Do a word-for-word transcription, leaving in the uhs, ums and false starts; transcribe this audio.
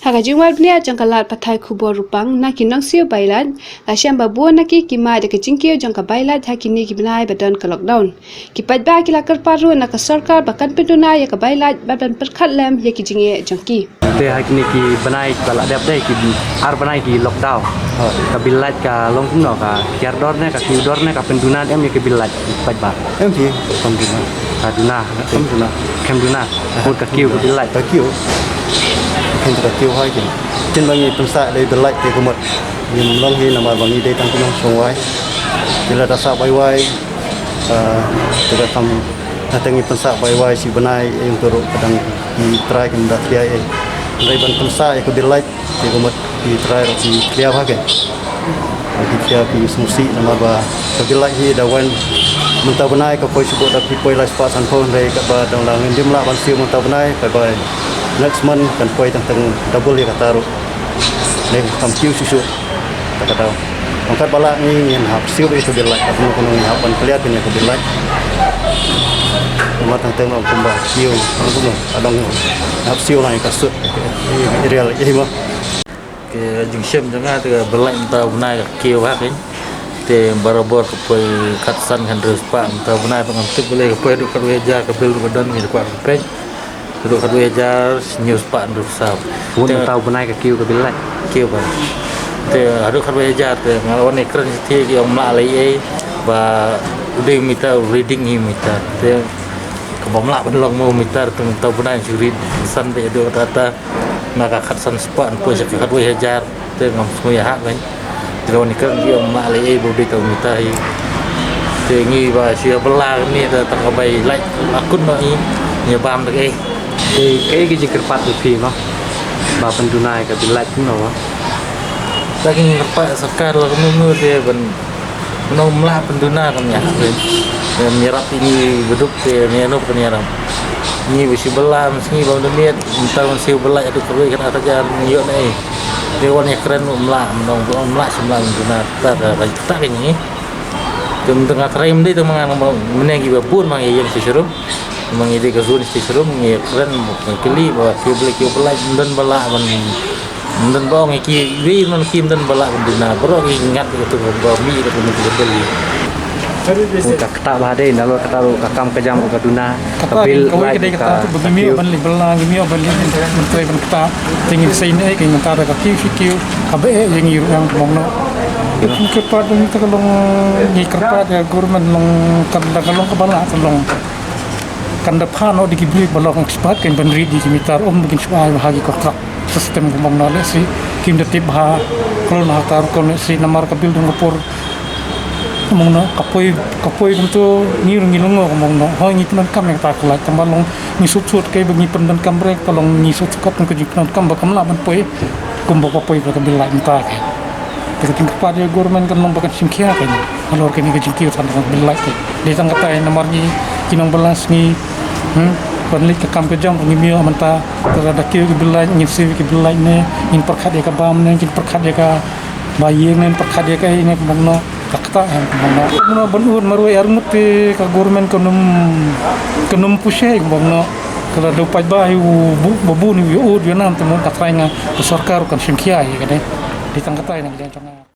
Ha ka jingwan bniah jong ka lad pathai khubor Rupang na ki nongsiew Bailad, la shem ba bun na ki ki mad ïa ka jingkiew jong ka Bailad ha kine ki bnai ba don ka lockdown. Ki paidbah ki la kyrpad ruh na ka sorkar ba kan pynduna ïa ka Bailad bad ban pyrkhat lem ïa ki jingeh jong ki. Te ha kine ki bnai ba la dep dei ki ar bnai ki lockdown. Ka Bailad ka long kumno, ka kiar dor ne, ka kiew dor ne, ka pynduna em ïa ka Bailad, paidbah? Em ki. Kam duna. Ka duna. Kam duna. Kam duna. Ka kiew ka Bailad. Ka kiew. Kan ka kiew hai kin. Kin ba ngi pynsah dei Bailad te kumut. Ngim long hi namar ba ngi dei tang kumno shong wai. Ki la da sah wai wai. Ah, te ka kam na tang ngi pynsah wai wai shi bnai ïa ong turu kadang ki trai kim da tria ïa. Dei ban pynsah ïa ka Bailad. Te kumut ki trai ruh ki khlieh bha ke. Ki khlieh ki sngewsih namar ba ka Bailad hi da wan mynta bnai ka poi shu bud da ki poi lai spah san phew, hynrei kaba dang la ngim lah ban siew mynta bnai, bye bye. Next month kan poi tang tang double ïa kata ruh. Dei kam kiew shuh shuh. Ta ka daw. Ong katba lah ngi ngin hap siew ïa ka Bailad, katno katno ngi hap ban khlieh ïa ka Bailad. Kumba tang tang ong kumba kiew, ong kumno, ka dang hap siew lang ïa ka sut. Ïa ka real ïa ma. Ka jingshem jong nga te ka Bailad mynta u bnai ka kiew ha kein. Te barabor ka poi khatsan khathynriew spah, mynta u bnai pat ngam tip balei ka poi haduh khatwei hajar, ka bill ruh ka don, ngi kwah ban peit. Haduh khatwei hajar hynñiew spah hynriew spah. Bun, te mynta u bnai ka kiew ka Bailad. Kiew ba. Te haduh khatwei hajar te nga la wan ïakren shathie ki ong ym lah lei ei ba u dei u meter, u reading hi u meter. Te kaba ym lah ban long mo u meter te mynta u bnai shu read san te haduh kata kata. Na ka khatsan spah poi sha ka khatwei hajar. Te ngam sngew ïahap kein. Te la wan ïakren ki ong ym lah lei ei ba u dei uta u meter hi. Te ngi ba shu ïa bylla kane te tang ka Bailad akut noh ngi, ngi bam da kaei. Te kaei ka jingkyrpad jong phi mo ba pynduna ïa ka Bailad kumno mo? Te ka jingkyrpad sorkar la kumno kumno te ban Nong ym lah pynduna kam ïa. Ïa ïarap ïa ngi baduk te ïa nop kan ïarap. Ngi ba shu bylla, mynta ngi bam da miet, mynta ban shu bylla ïa duk kawei kan ata jar ngi ïoh na ei. Te wan ïakren ym lah, nong ym lah shu ym lah pynduna ta ta ta ka ngi. Te mynta nga trai mynta te ma nga nong ba mynne ngi ba bun ma ngi ïeng sha shrum. Ma ngi dei ka zone sha shrum ngi ïakren ngi kylli ba ki bylla ki bylla ym don ba lah ban Ym don ba ong ïa ki, iwei ym don ki, ym don ba lah ban duna. Baroh ki ngat ïa ka tu ba mih ïa ka tu ba mih ïa ka tu. Ka ktah ba dei, nalor kata ruh ka kam ka jam ruh ka duna. Ka bil kawei ka dei kata tu ba ngi mih ban leit bylla, ngi mih ban leit ban trei ban ktah. Te ngin sei ne ka mynta da ka kiew shi kiew ka ba eh ïa ngi ruh ïa ka mong noh. Ka kyrpad ngi ta ka long, ngi kyrpad ïa government long kan da ka long ka ba lah ka long. Kan da pha noh da ki briew ba long expert kan ban rit ïa ki meter, ym ba kin shu ai ba ha ki kontrak. System ka mong noh lehse kim da tip bha. Kloi na ha ka rukom lehse namar ka building ka por ka mong noh ka poi, ka poi kumto ngi ruh ngi lyngngoh ka mong noh. Hooid ngi pyndonkam ïa kata ka light tang ba long ngi sut sut kaei ba ngi pyndonkam brek ka long ngi sut sut ka jingpyndonkam ba kam lah ban poi kumba ka poi ba ka bil light mynta ka. Te ka jingkyrpad ïa government kan long ba kan shim khia ka. Halor kane ka jingkiew tang ka bil light ka. Dei tang katai namar ngi ki nongbylla sngi, hmm, ban leit ka kam ka jam ngi mih mynta. Te lada kiew ka bil light ngin siew ka bil light ne, ngin pyrkhat ïa ka bam ne, ngin pyrkhat ïa ka ba ïing ne, ngin pyrkhat ïa ka ei ne, kumno ka ktah em kumno. Kumno ban ud marwei arngut te ka government ka num, ka num puse kumno. Ka la dau paidbah ïa u bu, ba bun ïa u ud ïa nam te mo ka trai nga ka sorkar kan shim khia ïa ka dei. Dei tang katai na ka jam jong nga.